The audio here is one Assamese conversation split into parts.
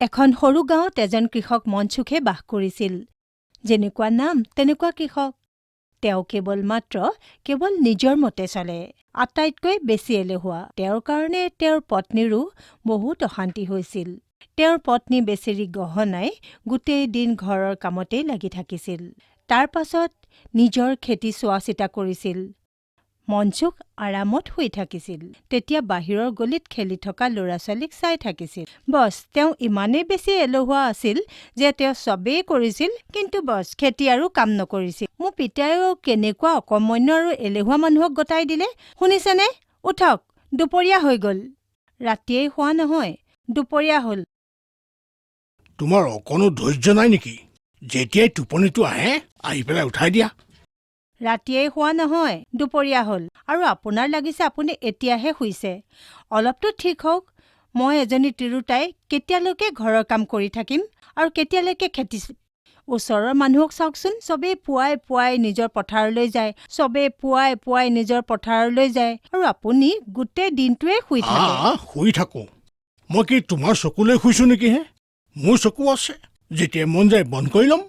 এখন সৰু গাঁৱত এজন কৃষক মনসুখে বাস কৰিছিল। যেনেকুৱা নাম তেনেকুৱা কৃষক। তেওঁ কেৱল মাত্ৰ কেৱল নিজৰ মতে চলে। আটাইতকৈ বেছি এলেহুৱা। তেওঁৰ কাৰণে তেওঁৰ পত্নীৰো বহুত অশান্তি হৈছিল। তেওঁৰ পত্নী বেচেৰী গহনাই গোটেই দিন ঘৰৰ কামতেই লাগি থাকিছিল। তাৰ পাছত নিজৰ খেতি চোৱা-চিতা কৰিছিল। মনসুখ আৰামত শুই থাকিছিল। তেতিয়া বাহিৰৰ গলিত খেলি থকা ল'ৰা-ছোৱালীক চাই থাকিছিল। বছ, তেওঁ ইমানেই বেছি এলেহুৱা আছিল যে তেওঁ চবেই কৰিছিল, কিন্তু বছ, খেতি আৰু কাম নকৰিছিল। মোৰ পিতায়েও কেনেকুৱা অকৰ্মণ্য আৰু এলেহুৱা মানুহক গতাই দিলে! শুনিছেনে? উঠক, দুপৰীয়া হৈ গ'ল। ৰাতিয়েই শোৱা নহয়, দুপৰীয়া হ'ল। তোমাৰ অকণো ধৈৰ্য নাই নেকি? যেতিয়াই টোপনিটো আহে, আহি পেলাই উঠাই দিয়া। ৰাতিয়েই শোৱা নহয়, দুপৰীয়া হ'ল আৰু আপোনাৰ লাগিছে আপুনি এতিয়াহে শুইছে। অলপতো ঠিক হওক। মই এজনী তিৰোতাই কেতিয়ালৈকে ঘৰৰ কাম কৰি থাকিম আৰু কেতিয়ালৈকে খেতি? ওচৰৰ মানুহক চাওকচোন, চবেই পুৱাই পুৱাই নিজৰ পথাৰলৈ যায়, চবেই পুৱাই পুৱাই নিজৰ পথাৰলৈ যায় আৰু আপুনি গোটেই দিনটোৱেই শুই থাকে। শুই থাকোঁ। মই কি তোমাৰ চকুলৈ শুইছো নেকি হে? মোৰ চকু আছে, যেতিয়া মন যায় বন্ধ কৰি ল'ম।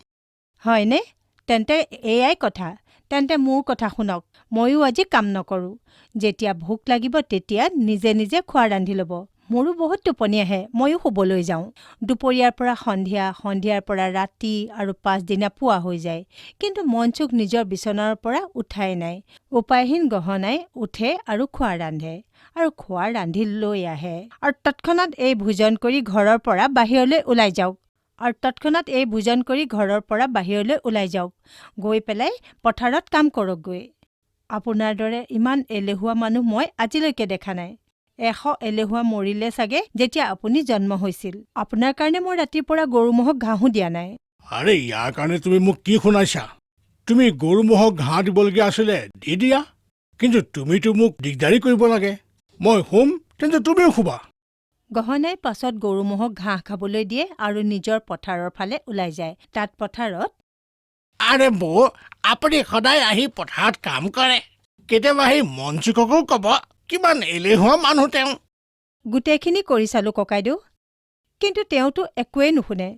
হয়নে? তেন্তে এয়াই কথা। তেন্তে মোৰ কথা শুনক, ময়ো আজি কাম নকৰোঁ। যেতিয়া ভোক লাগিব তেতিয়া নিজে নিজে খোৱা ৰান্ধি ল'ব। মোৰো বহুত টোপনি আহে, ময়ো শুবলৈ যাওঁ। দুপৰীয়াৰ পৰা সন্ধিয়া, সন্ধিয়াৰ পৰা ৰাতি আৰু পাছদিনা পুৱা হৈ যায়। কিন্তু মনসুখ নিজৰ বিচনাৰ পৰা উঠাই নাই। উপায়হীন গহনাই উঠে আৰু খোৱা ৰান্ধে আৰু খোৱা ৰান্ধি লৈ আহে আৰু তৎক্ষণাত এই ভোজন কৰি ঘৰৰ পৰা বাহিৰলৈ ওলাই যাওক আৰু তৎক্ষণাত এই ভোজন কৰি ঘৰৰ পৰা বাহিৰলৈ ওলাই যাওক, গৈ পেলাই পথাৰত কাম কৰকগৈ। আপোনাৰ দৰে ইমান এলেহুৱা মানুহ মই আজিলৈকে দেখা নাই। 100 এলেহুৱা মৰিলে চাগে যেতিয়া আপুনি জন্ম হৈছিল। আপোনাৰ কাৰণে মই ৰাতিৰ পৰা গৰু ম'হক ঘাঁহো দিয়া নাই। আৰে, ইয়াৰ কাৰণে তুমি মোক কি শুনাইছা? তুমি গৰু ম'হক ঘাঁহ দিবলগীয়া আছিলে, দি দিয়া। কিন্তু তুমিতো মোক দিগদাৰী কৰিব লাগে। মই শুম, তেন্তে তুমিও শুবা। গহনাই পাছত গৰু ম'হক ঘাঁহ খাবলৈ দিয়ে আৰু নিজৰ পথাৰৰ ফালে ওলাই যায়। তাত পথাৰত আৰে বৌ, আপুনি সদায় আহি পথাৰত কাম কৰে। কেতিয়াবা সেই মনচুককো ক'ব, কিমান এলেহুৱা মানুহ তেওঁ। গোটেইখিনি কৰি চালোঁ ককাইদেউ, কিন্তু তেওঁতো একোৱেই নুশুনে।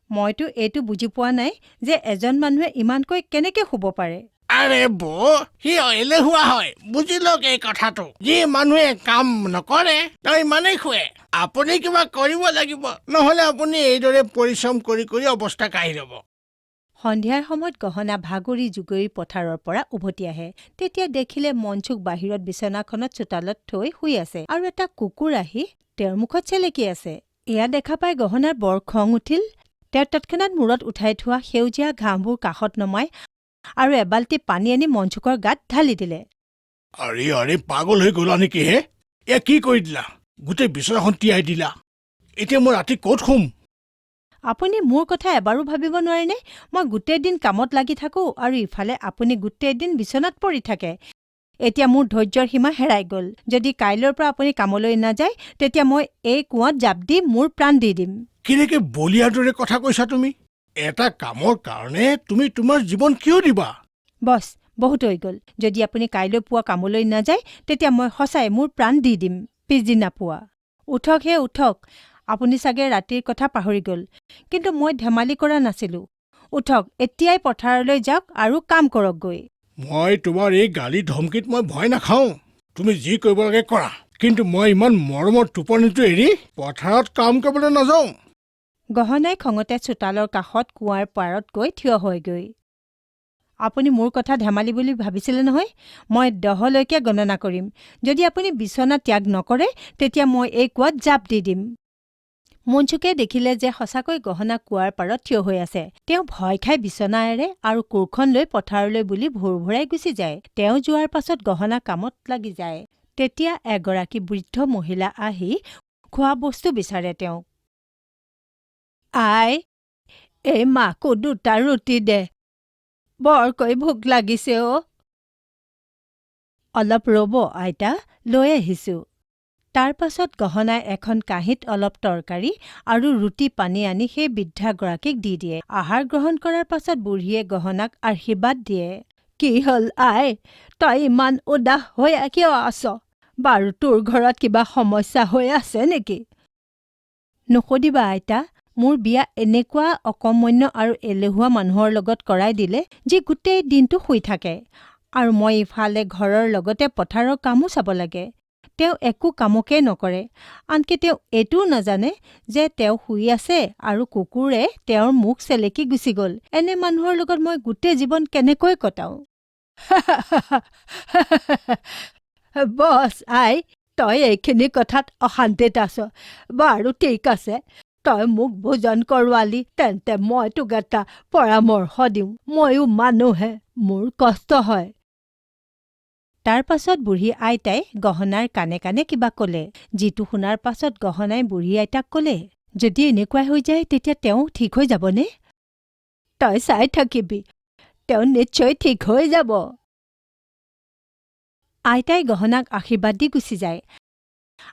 মইতো এইটো বুজি পোৱা নাই যে এজন মানুহে ইমানকৈ কেনেকৈ শুব পাৰে। আৰে বৌ, সি এলেহুৱা হয়, বুজি লওক এই কথাটো। যি মানুহে কাম নকৰে, তেওঁ ইমানেই শুৱে। আপুনি কিবা কৰিব লাগিব, নহ'লে আপুনি এইদৰে পৰিশ্ৰম কৰি কৰি অৱস্থা কাঢ়ি ল'ব। সন্ধিয়াৰ সময়ত গহনা ভাগৰি জুগৰি পথাৰৰ পৰা উভতি আহে। তেতিয়া দেখিলে মনচুক বাহিৰত বিচনাখনত চোতালত থৈ শুই আছে আৰু এটা কুকুৰ আহি তেওঁৰ মুখত চেলেকি আছে। এয়া দেখা পাই গহনাৰ বৰ খং উঠিল। তেওঁ তৎক্ষণাত মূৰত উঠাই থোৱা সেউজীয়া ঘাঁহবোৰ কাষত নমাই আৰু এবাল্টি পানী আনি মনচুকৰ গাত ঢালি দিলে। আৰে আৰে, পাগল হৈ গ'লা নেকি হে? এয়া কি কৰি দিলা? গোটেই বিচনাখন তিয়াই দিলা। এতিয়া মই ৰাতি ক'ত শুম? আপুনি মোৰ কথা এবাৰো ভাবিব নোৱাৰেনে? মই গোটেই দিন কামত লাগি থাকোঁ আৰু ইফালে আপুনি গোটেই দিন বিচনাত পৰি থাকে। এতিয়া মোৰ ধৈৰ্যৰ সীমা হেৰাই গ'ল। যদি কাইলৈৰ পৰা আপুনি কামলৈ নাযায়, তেতিয়া মই এই কুঁৱাত জাঁপ দি মোৰ প্ৰাণ দি দিম। কেনেকৈ বলিয়াৰ দৰে কথা কৈছা তুমি? এটা কামৰ কাৰণে তুমি তোমাৰ জীৱন কিয় দিবা? বছ, বহুত হৈ গ'ল। যদি আপুনি কাইলৈ পুৱা কামলৈ নাযায়, তেতিয়া মই সঁচাই মোৰ প্ৰাণ দি দিম পিছদিনা পুৱা। উঠক হে, উঠক। আপুনি চাগে ৰাতিৰ কথা পাহৰি গ'ল, কিন্তু মই ধেমালি কৰা নাছিলোঁ। উঠক, এতিয়াই পথাৰলৈ যাওক আৰু কাম কৰকগৈ। মই তোমাৰ এই গালি ধমকিত মই ভয় নাখাওঁ। তুমি যি কৰিব লাগে কৰা, কিন্তু মই ইমান মৰমৰ টোপনিটো এৰি পথাৰত কাম কৰিবলৈ নাযাওঁ। গহনাই খঙতে চোতালৰ কাষত কুঁৱাৰ পাৰত গৈ থিয় হয়গৈ। আপুনি মোৰ কথা ধেমালি বুলি ভাবিছিলে নহয়? মই 10লৈকে গণনা কৰিম। যদি আপুনি বিচনা ত্যাগ নকৰে, তেতিয়া মই এই কুঁৱাত জাঁপ দি দিম। মনচুকে দেখিলে যে সঁচাকৈ গহনা কুঁৱাৰ পাৰত থিয় হৈ আছে। তেওঁ ভয় খাই বিচনা এৰে আৰু কোৰখন লৈ পথাৰলৈ বুলি ভোৰভোৰাই গুচি যায়। তেওঁ যোৱাৰ পাছত গহনা কামত লাগি যায়। তেতিয়া এগৰাকী বৃদ্ধ মহিলা আহি খোৱা বস্তু বিচাৰে তেওঁক। আই, এই মাকো দুটা ৰুটি দে, বৰকৈ ভোক লাগিছে অ'। অলপ ৰ'ব আইতা, লৈ আহিছোঁ। তাৰ পাছত গহনাই এখন কাঁহীত অলপ তৰকাৰী আৰু ৰুটি পানী আনি সেই বৃদ্ধাগৰাকীক দি দিয়ে। আহাৰ গ্ৰহণ কৰাৰ পাছত বুঢ়ীয়ে গহনাক আশীৰ্বাদ দিয়ে। কি হ'ল আই, তই ইমান উদাস হৈ কিয় আছ? বাৰু তোৰ ঘৰত কিবা সমস্যা হৈ আছে নেকি? নুসুধিবা আইতা, মোৰ বিয়া এনেকুৱা অকৰ্মণ্য আৰু এলেহুৱা মানুহৰ লগত কৰাই দিলে যি গোটেই দিনটো শুই থাকে আৰু মই ইফালে ঘৰৰ লগতে পথাৰৰ কামো চাব লাগে। তেওঁ একো কামকে নকৰে, আনকি তেওঁ এইটোও নাজানে যে তেওঁ শুই আছে আৰু কুকুৰে তেওঁৰ মুখ চেলেকি গুচি গ'ল। এনে মানুহৰ লগত মই গোটেই জীৱন কেনেকৈ কটাওঁ? বছ আই, তই এইখিনি কথাত অশান্তিত আছ। বাৰু ঠিক আছে, তই মোক ভোজন কৰোৱালি, তেন্তে মই তোক এটা পৰামৰ্শ দিওঁ। ময়ো মানুহহে, মোৰ কষ্ট হয়। তাৰ পাছত বুঢ়ী আইতাই গহনাৰ কাণে কাণে কিবা ক'লে, যিটো শুনাৰ পাছত গহনাই বুঢ়ী আইতাক ক'লে, যদি এনেকুৱাই হৈ যায় তেতিয়া তেওঁ ঠিক হৈ যাবনে? তই চাই থাকিবি, তেওঁ নিশ্চয় ঠিক হৈ যাব। আইতাই গহনাক আশীৰ্বাদ দি গুচি যায়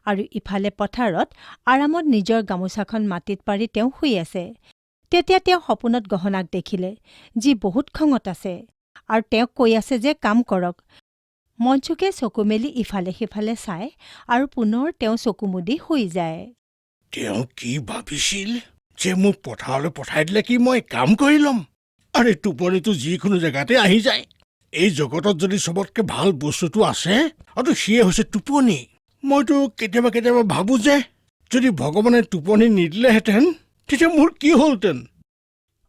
আৰু ইফালে পথাৰত আৰামত নিজৰ গামোচাখন মাটিত পাৰি তেওঁ শুই আছে। তেতিয়া তেওঁ সপোনত গহনাক দেখিলে, যি বহুত খঙত আছে আৰু তেওঁক কৈ আছে যে কাম কৰক। মনচুকে চকু মেলি ইফালে সিফালে চায় আৰু পুনৰ তেওঁ চকু মুদি শুই যায়। তেওঁ কি ভাবিছিল যে মোক পথাৰলৈ পঠাই দিলে কি মই কাম কৰি ল'ম? আৰে টোপনিটো যিকোনো জেগাতে আহি যায়। এই জগতত যদি চবতকে ভাল বস্তুটো আছে আৰু সিয়ে হৈছে টোপনি। মইতো কেতিয়াবা কেতিয়াবা ভাবোঁ যে যদি ভগৱানে টোপনি নিদিলেহেঁতেন তেতিয়া মোৰ কি হ'লহেঁতেন।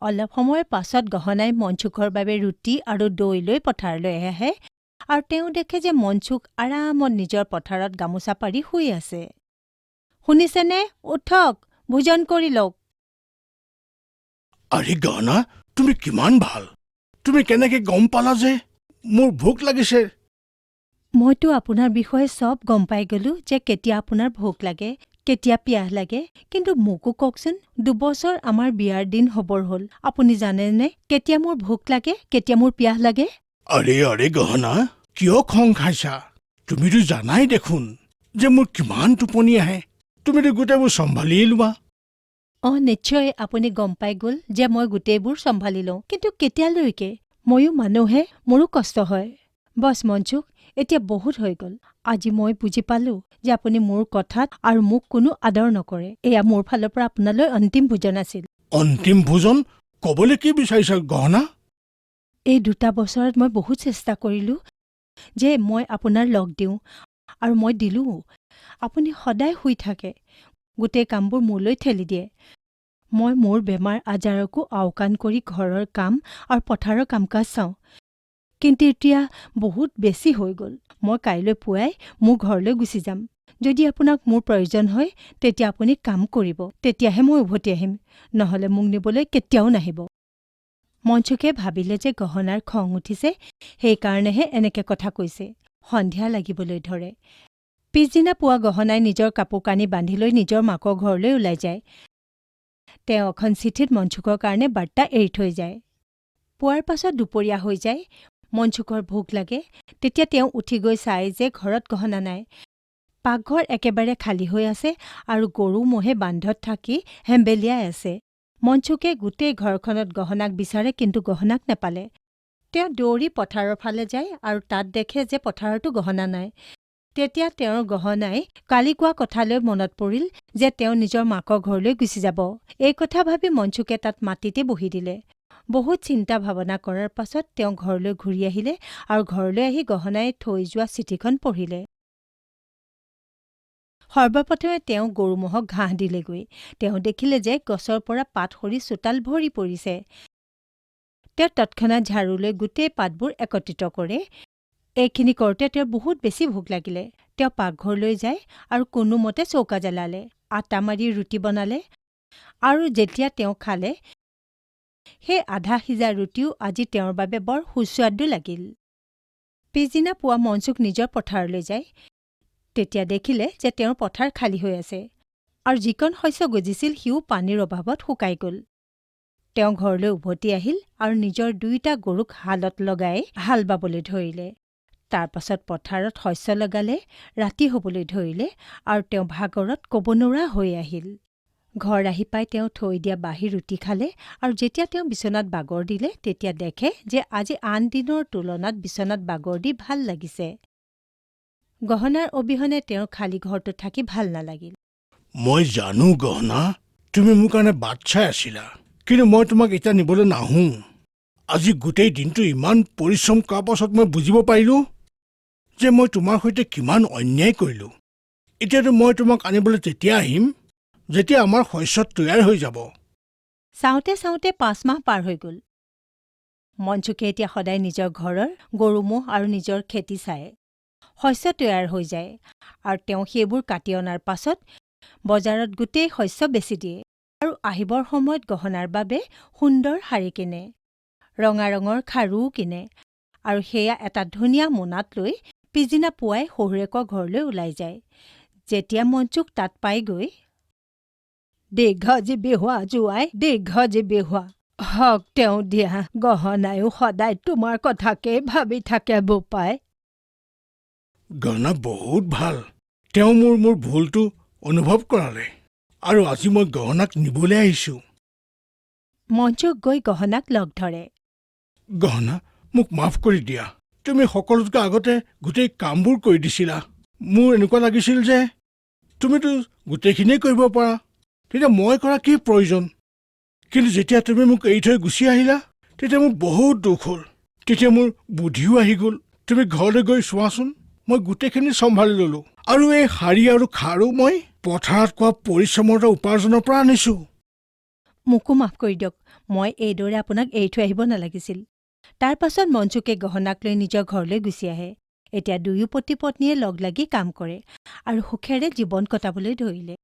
অলপ সময়ৰ পাছত গহনাই মনচুখৰ বাবে ৰুটি আৰু দৈ লৈ পথাৰলৈ আহে আৰু তেওঁ দেখে যে মনচুখ আৰামত নিজৰ পথাৰত গামোচা পাৰি শুই আছে। শুনিছেনে? উঠক, ভোজন কৰি লওক। আৰে গহনা, তুমি কিমান ভাল! তুমি কেনেকে গম পালা যে মোৰ ভোক লাগিছে? মইতো আপোনাৰ বিষয়ে চব গম পাই গ'লো যে কেতিয়া আপোনাৰ ভোক লাগে, কেতিয়া পিয়াহ লাগে। কিন্তু মোকো কওকচোন, 2 বছৰ আমাৰ বিয়াৰ দিন হ'বৰ হ'ল, আপুনি জানেনে কেতিয়া মোৰ ভোক লাগে, কেতিয়া মোৰ পিয়াহ লাগে? আৰে আৰে গহনা, কিয় খং খাইছা? তুমিতো জানাই দেখোন যে মোৰ কিমান টোপনি আহে। তুমিতো গোটেইবোৰ চম্ভালিয়েই লোৱা। অঁ, নিশ্চয় আপুনি গম পাই গ'ল যে মই গোটেইবোৰ চম্ভালি লওঁ, কিন্তু কেতিয়ালৈকে? ময়ো মানুহহে, মোৰো কষ্ট হয়। বছ মনচুখ, এতিয়া বহুত হৈ গ'ল। আজি মই বুজি পালোঁ যে আপুনি মোৰ কথাত আৰু মোক কোনো আদৰ নকৰে। এয়া মোৰ ফালৰ পৰা আপোনালৈ অন্তিম ভোজন আছিল। অন্তিম ভোজন? ক'বলৈ কি বিচাৰিছা গহনা? এই 2টা বছৰত মই বহুত চেষ্টা কৰিলোঁ যে মই আপোনাৰ লগ দিওঁ আৰু মই দিলোঁও। আপুনি সদায় শুই থাকে, গোটেই কামবোৰ মোলৈ ঠেলি দিয়ে। মই মোৰ বেমাৰ আজাৰকো আওকাণ কৰি ঘৰৰ কাম আৰু পথাৰৰ কাম কাজ চাওঁ, কিন্তু এতিয়া বহুত বেছি হৈ গ'ল। মই কাইলৈ পুৱাই মোৰ ঘৰলৈ গুচি যাম। যদি আপোনাক মোৰ প্ৰয়োজন হয় তেতিয়া আপুনি কাম কৰিব, তেতিয়াহে মই উভতি আহিম, নহ'লে মোক নিবলৈ কেতিয়াও নাহিব। মনচুখে ভাবিলে যে গহনাৰ খং উঠিছে, সেইকাৰণেহে এনেকে কথা কৈছে। সন্ধিয়া লাগিবলৈ ধৰে। পিছদিনা পুৱা গহনাই নিজৰ কাপোৰ কানি বান্ধি লৈ নিজৰ মাকৰ ঘৰলৈ ওলাই যায়। তেওঁ এখন চিঠিত মনচুখৰ কাৰণে বাৰ্তা এৰি থৈ যায়। পুৱাৰ পাছত দুপৰীয়া হৈ যায়। মনচুখৰ ভোক লাগে। তেতিয়া তেওঁ উঠি গৈ চায় যে ঘৰত গহনা নাই, পাকঘৰ একেবাৰে খালী হৈ আছে আৰু গৰু ম'হে বান্ধত থাকি হেম্বেলিয়াই আছে। মনচুকে গোটেই ঘৰখনত গহনাক বিচাৰে, কিন্তু গহনাক নাপালে। তেওঁ দৌৰি পথাৰৰ ফালে যায় আৰু তাত দেখে যে পথাৰতো গহনা নাই। তেতিয়া তেওঁৰ গহনাই কালি কোৱা কথালৈ মনত পৰিল যে তেওঁ নিজৰ মাকৰ ঘৰলৈ গুচি যাব। এই কথা ভাবি মনচুকে তাত মাটিতে বহি দিলে। বহুত চিন্তা ভাৱনা কৰাৰ পাছত তেওঁ ঘৰলৈ ঘূৰি আহিলে আৰু ঘৰলৈ আহি গহনাই থৈ যোৱা চিঠিখন পঢ়িলে। সৰ্বপ্ৰথমে তেওঁ গৰু ম'হক ঘাঁহ দিলেগৈ। তেওঁ দেখিলে যে গছৰ পৰা পাত সৰি চোতাল ভৰি পৰিছে। তেওঁ তৎক্ষণাত ঝাড়ু লৈ গোটেই পাতবোৰ একত্ৰিত কৰে। এইখিনি কৰোঁতে তেওঁৰ বহুত বেছি ভোক লাগিলে। তেওঁ পাকঘৰলৈ যায় আৰু কোনোমতে চৌকা জ্বলালে, আটা মাৰি ৰুটি বনালে আৰু যেতিয়া তেওঁ খালে, সেই আধা সিজা ৰুটিও আজি তেওঁৰ বাবে বৰ সুস্বাদু লাগিল। পিছদিনা পুৱা মনচুখ নিজৰ পথাৰলৈ যায়। তেতিয়া দেখিলে যে তেওঁৰ পথাৰ খালী হৈ আছে আৰু যিকণ শস্য গজিছিল সিও পানীৰ অভাৱত শুকাই গ'ল। তেওঁ ঘৰলৈ উভতি আহিল আৰু নিজৰ দুয়োটা গৰুক হালত লগাই হাল বাবলৈ ধৰিলে। তাৰ পাছত পথাৰত শস্য লগালে। ৰাতি হ'বলৈ ধৰিলে আৰু তেওঁ ভাগৰত ক'ব নোৱাৰা হৈ আহিল। ঘৰ আহি পাই তেওঁ থৈ দিয়া বাহী ৰুটি খালে আৰু যেতিয়া তেওঁ বিচনাত বাগৰ দিলে তেতিয়া দেখে যে আজি আন দিনৰ তুলনাত বিচনাত বাগৰ দি ভাল লাগিছে। গহনাৰ অবিহনে তেওঁৰ খালী ঘৰটোত থাকি ভাল নালাগিল। মই জানো গহনা, তুমি মোৰ কাৰণে বাট চাই আছিলা, কিন্তু মই তোমাক এতিয়া নিবলৈ নাহোঁ। আজি গোটেই দিনটো ইমান পৰিশ্ৰম কৰাৰ পাছত মই বুজিব পাৰিলোঁ যে মই তোমাৰ সৈতে কিমান অন্যায় কৰিলোঁ। এতিয়াতো মই তোমাক আনিবলৈ তেতিয়া আহিম যেতিয়া আমাৰ শস্য তৈয়াৰ হৈ যাব। চাওঁতে চাওঁতে 5 মাহ পাৰ হৈ গ'ল। মনচুখে এতিয়া সদায় নিজৰ ঘৰৰ গৰু ম'হ আৰু নিজৰ খেতি চায়। শস্য তৈয়াৰ হৈ যায় আৰু তেওঁ সেইবোৰ কাটি অনাৰ পাছত বজাৰত গোটেই শস্য বেচি দিয়ে আৰু আহিবৰ সময়ত গহনাৰ বাবে সুন্দৰ শাৰী কিনে, ৰঙা ৰঙৰ খাৰুও কিনে আৰু সেয়া এটা ধুনীয়া মোনাত লৈ পিছদিনা পুৱাই শহুৰেকৰ ঘৰলৈ ওলাই যায়। যেতিয়া মনচুখ তাত পায়গৈ, দীৰ্ঘজীৱী হোৱা জোঁৱাই, দীৰ্ঘজীৱী হোৱা। হওক তেওঁ দিয়া, গহনায়ো সদায় তোমাৰ কথাকেই ভাবি থাকে বোপাই। গহনা বহুত ভাল। তেওঁ মোৰ ভুলটো অনুভৱ কৰালে আৰু আজি মই গহনাক নিবলৈ আহিছোঁ। মনচুখ গৈ গহনাক লগ ধৰে। গহনা, মোক মাফ কৰি দিয়া। তুমি সকলোতকৈ আগতে গোটেই কামবোৰ কৰি দিছিলা। মোৰ এনেকুৱা লাগিছিল যে তুমিতো গোটেইখিনিয়ে কৰিব পাৰা, তেতিয়া মই কৰা কি প্ৰয়োজন? কিন্তু যেতিয়া তুমি মোক এৰি থৈ গুচি আহিলা, তেতিয়া মোৰ বহুত দুখ হ'ল। তেতিয়া মোৰ বুদ্ধিও আহি গ'ল। তুমি ঘৰলৈ গৈ চোৱাচোন, মই গোটেইখিনি চম্ভালি ল'লোঁ আৰু এই শাৰী আৰু খাৰু মই পথাৰত কৰা পৰিশ্ৰমৰ উপাৰ্জনৰ পৰা আনিছোঁ। মোকো মাফ কৰি দিয়ক, মই এইদৰে আপোনাক এৰি থৈ আহিব নালাগিছিল। তাৰ পাছত মনচুকে গহনাক লৈ নিজৰ ঘৰলৈ গুচি আহে। এতিয়া দুয়ো পতি পত্নীয়ে লগ লাগি কাম কৰে আৰু সুখেৰে জীৱন কটাবলৈ ধৰিলে।